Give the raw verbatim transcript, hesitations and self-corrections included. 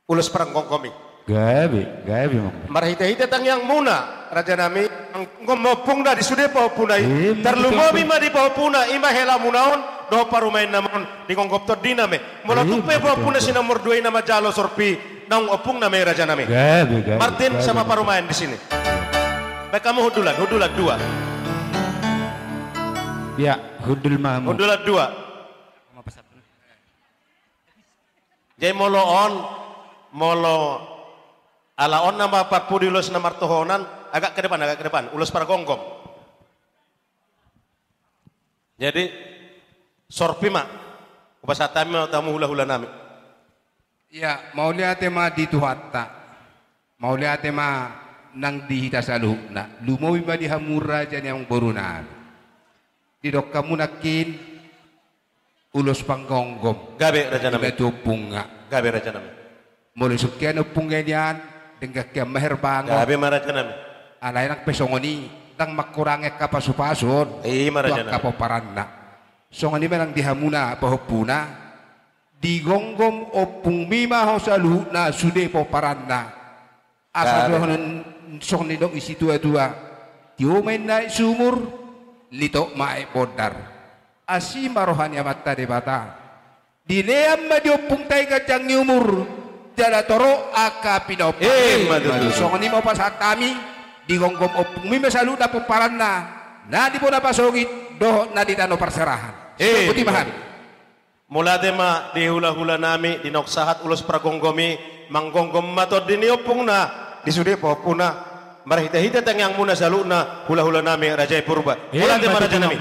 Ulos pargonggom i. Gabe, gabe, Amang. Marhite-hite tangiangmuna, rajanami, manggonggom ompungna di sude pahompuna i. Ima tutu. Tarlumobi ma di pahompuna, ima helamuna on, dohot parumaennami on, digonggom tondinami. Molo tung pe pahompuna si nomor dua i na manjalo sorpi, naung ompungna ma i, rajanami. Gabe, gabe, gabe. Martin sama parumaen di sini. Baen hamu hundulan, hundulan dua. Ya, hundul ma hamu. Hundulan dua. Jadi molo on, molo ala on nama parpudi ulos na martohonan, agak ke depan, agak ke depan, ulos pargonggom. Jadi, sorpi ma, hupasahat hami ma tu hamu hula-hulanami. Ya, mauliate ma di Tuhanta. Mauliate ma nang di hita saluhutna. Lumobi ma di hamu raja ni amangborunami. Didok hamu nangkin, ulos panggonggom. Gabe, rajanami. Ima tu ompungna. Gabe, rajanami. Molo sungkian ompungna nian, denggan hian ma herbangon. Gabe ma, rajanami. Alai nang pe songon i, ndang mangkurangi angka pasu-pasu on. Ima, rajanami. Tu angka pomparanna. Songon i ma nang di hamuna pahompuna. Digonggom ompungmi ma ho saluhutna sude pomparanna. Asa dohonon songon nidok ni situa-tua. Tio ma inna aek sumur, litok ma aek bondar. Asi ma roha ni Amanta Debata. Dilehon ma di ompungta i ganjang ni umur, jala torop angka pinompar. Ima tutu. Songon i ma hupasahat hami, digonggom ompungmi ma saluhutna pomparanna, na di bona pasogit, dohot na di tano parserahan. Ima tutu. Boti ma hami. Mauliate ma di hula-hulanami, di naung sahat ulos pargonggom i, manggonggom ma tondi ni ompungna, di sude pahompuna, marhite-hite tangiangmuna saluhutna, hula-hulanami, raja i Purba. Mauliate ma, rajanami.